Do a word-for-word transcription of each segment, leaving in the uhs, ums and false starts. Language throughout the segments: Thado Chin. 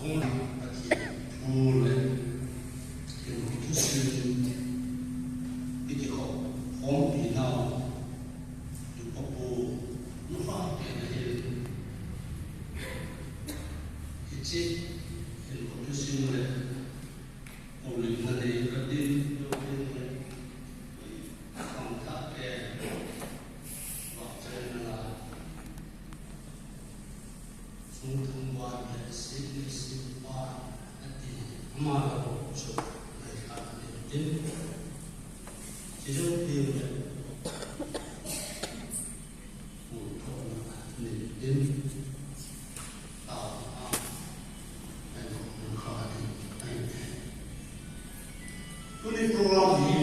Hung Pathen thu le, Pathen thusim, i kikhop khompi nau, i papu, nu kha te na hin. Hiche, i thusim le, Holy Monday ka din, ka din le, khangthah te, vahchoina la, Chungthang Van le Sihna Simpa ati, ama la chu, lai kha ati tin. Chijou pi le, Pu Thona ati tin. Tao, a, ai, kha ati, ai. Tuni program hi,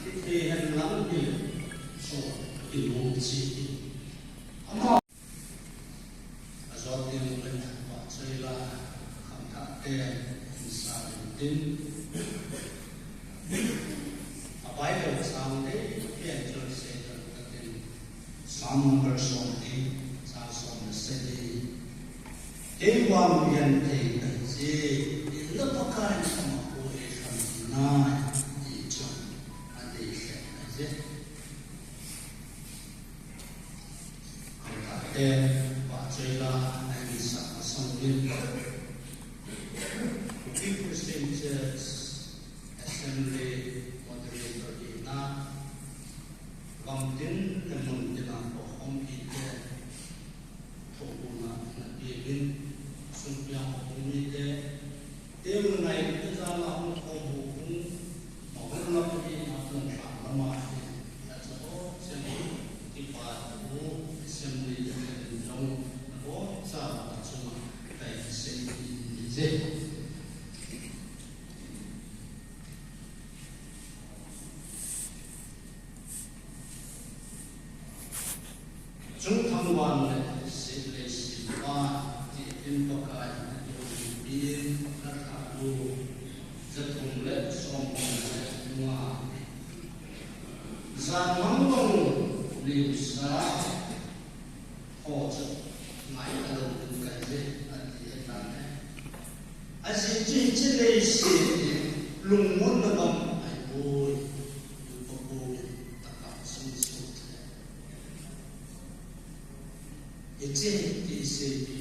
iti hen lang hi, so, iti nom chi. Ama. Ajot ding le vahchoi la, khangthah te, hinsa ding tin. A Bible chang dei, pen chang sei ding tin. Psalm number som li, chang som le sagi. Kei vang genthei kahi jeh, in la Pakai in ama pu ei khan nai, ti chu, adei lheh ahi jeh. Khangthah te, vahchoi la, ahin sah masang uvin. Kuki Christian Church Assembly Moderator hina, gam tin le mun tin a pakhompi te, thohgimna na pe uvin, sungpia hung mite, Teu ngai, teu jala hung khom ho hung, ma hung lam hi na hung thang lama hi, na cha ho, sem, kipa tu, sem ni, sem ni jong, na ho, sa, na chunga, kai, sei, ni, ni, je. Chungthang Van le Sihna Simpa, ti in Pakai in a ti pi in a tha lu, ja thum le som thum le nga. Jan mang long lim sa, ho chu ngai a lo ding kai je, a ti e ta ne. A ji chi chi lei si ni lungmon na bang ai poi. Yu pa ko ni ta ka sung sung te. Hiche hi ti sei pi.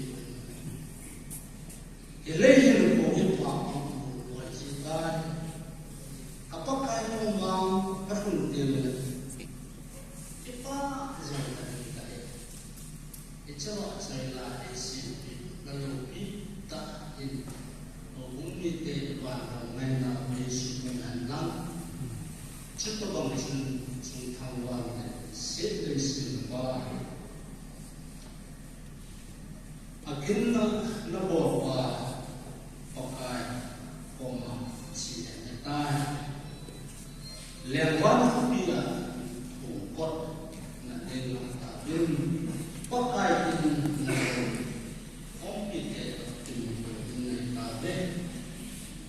Hilei hin ko hi pa ko ko chi tai. Ka Pakai ko mang ka hun te me. Hi pa jong ka ni ka e. Hiche vahchoi la hi sei pi ka lo pi ta in. Ko bung ni te van lo ngai na me su ko nan lang. Chuta bang chun Chungthang Van le Sihna Simpa. Aginna nabol pa Pakai koma chi ahitai. Lengvan khopi a thongkot nading lang tauvin, Pakai in nabol khompi te toh kimuto ding ahi tauve.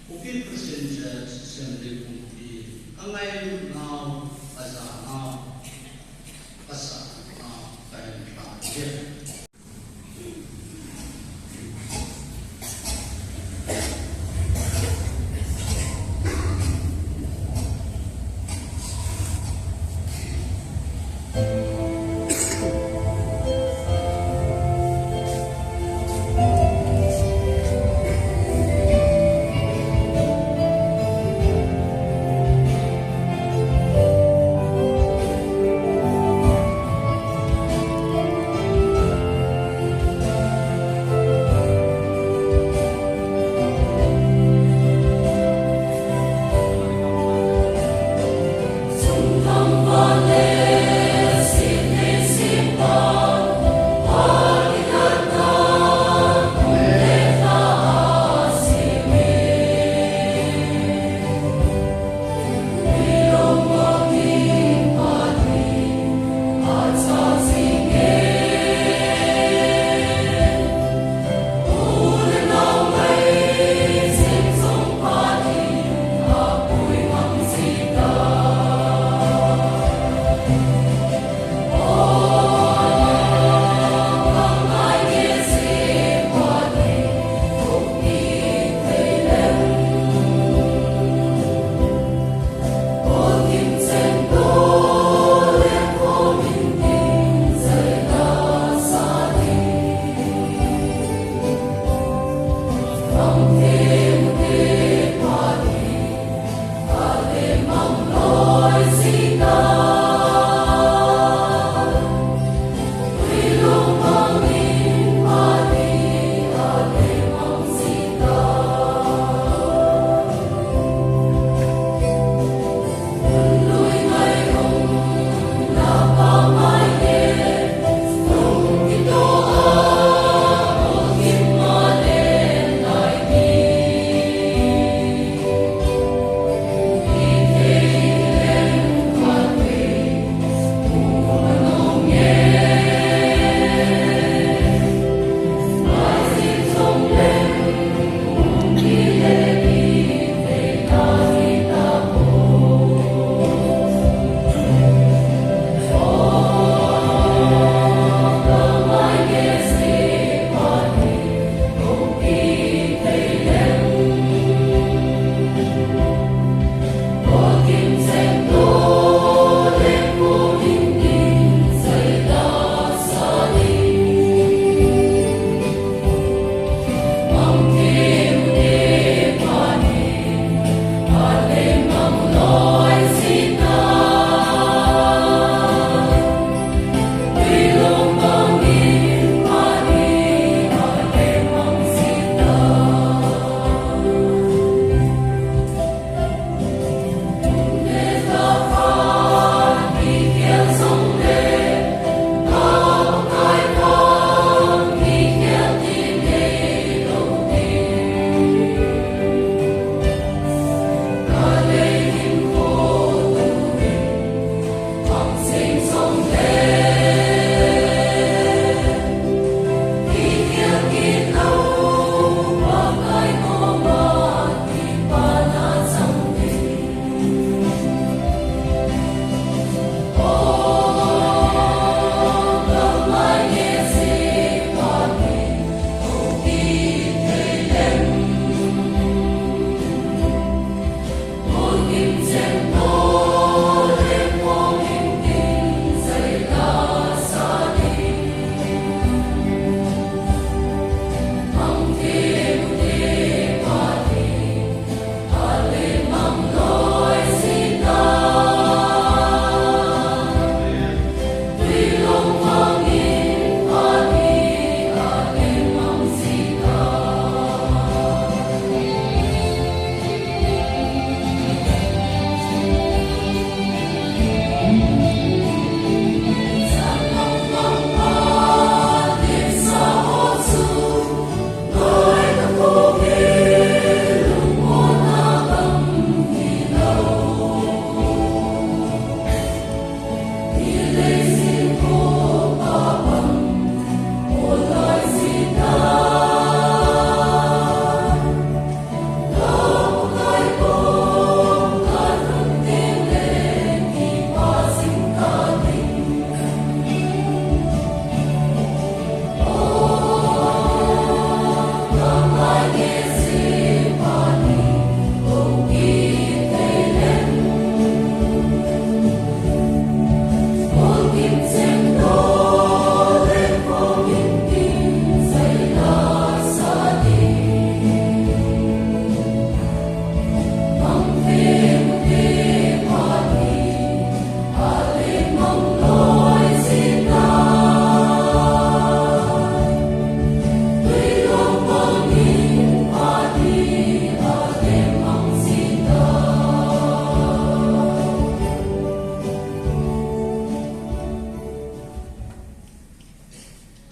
Kuki Christian Church Assembly kumpi, ka ngailut nau, ka ja nau, ka sah nau, ka hin tha je.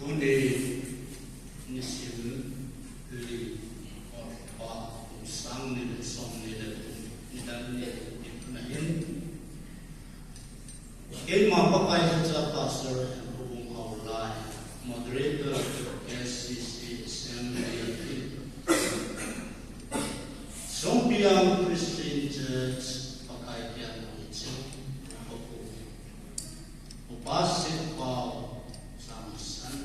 Tuni nisim li October kum sang ni le som ni le thum, nidan ni le thum ni na hin. Keima Pakai Jesu Pastor Henry Bung Haolai, Moderator, K C C Assembly, Songpiang Christian Church, Pakai Pian Hoi Ching, Paku. Upa Sipau Samson.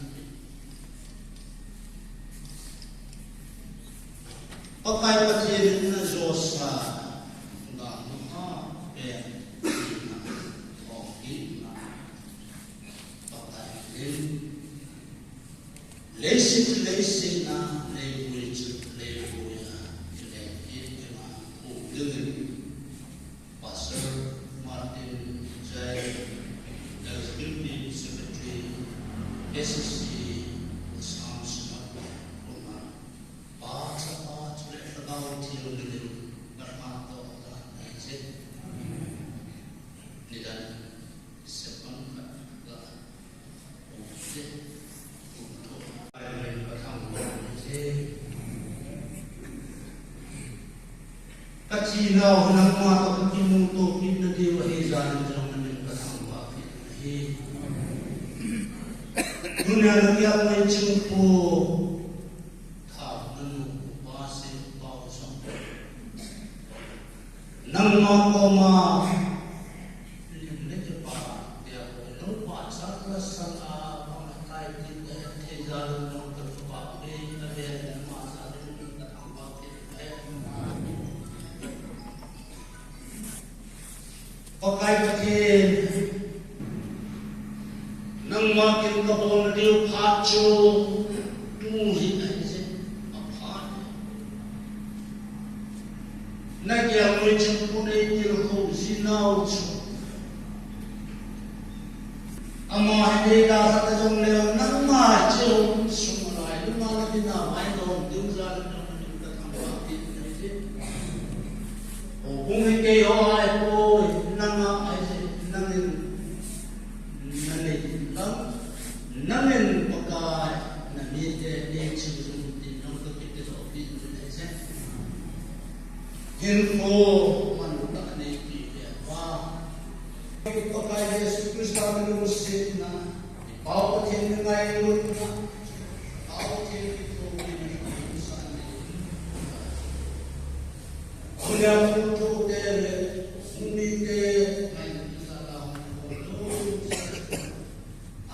Pakai Pathen in na josa ga ma ha pen na hong ki na Pakai in leiset leiset na leibui chu leibui a ki lei ki ma u ding. Pastor Martin Jai, Executive Secretary, S C C, Assam Synod, Roma, Pa, Chapa, chule Lhagao Theng minin, Pathen toh kahin sei. Nidan, September, Ka chinau nangma toh ka kimuto kit na diu ahi, jan in jong nangin ka thangvah kit na ahi. Tunia na kiang mai chingpu thau nanu upa se upa u song. Nangma koma lim le kipa tia ko nangma chang la sang a pang a tai ti ko thei ja lo nang ka pa pe na ve nangma sa le ka thang ba pe. Pakai Pathen, nangma kin ka bol na diu phat chu tu hi ahi je, aphat. Na kiang lui chingpu nei tilkhou jinau chu. Ama hi nei da khat a jong le nangma chu sum lai, nangma na dina mai don diu ja le nang ka thang ba ti ahi je. O kung hi kei ho ahi poi, nanga ahi je, nangin na nei lang, nangin Pakai na mite nei ching jun tin nang ka kiti jo ti jun ahi je. Hinkho manlu tah nei pi ve uva. Pakai Jesu Christa min lungsetna, Pau Pathen min ngailutna, Pau Pathen min thopina, Tunia thuthu te le, mite, ngai, sala, hong, hong,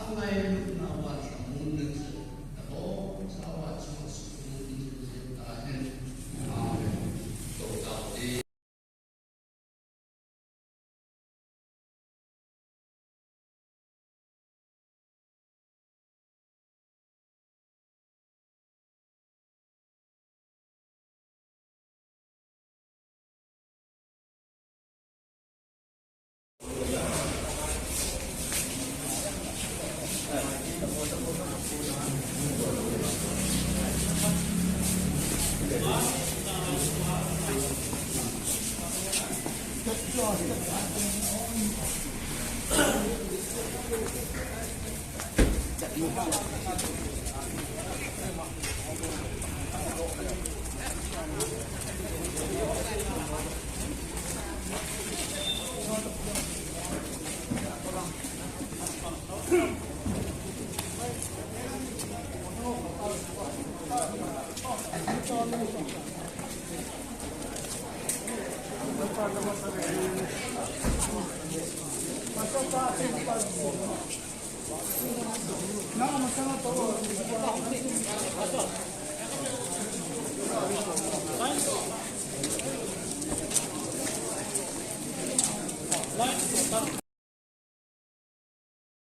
angai, na, wa, sa, mun, na, sa, ta, bo, sa, wa, sa, su, mun, na, sa, ta, hen. Amen. To, ta, te.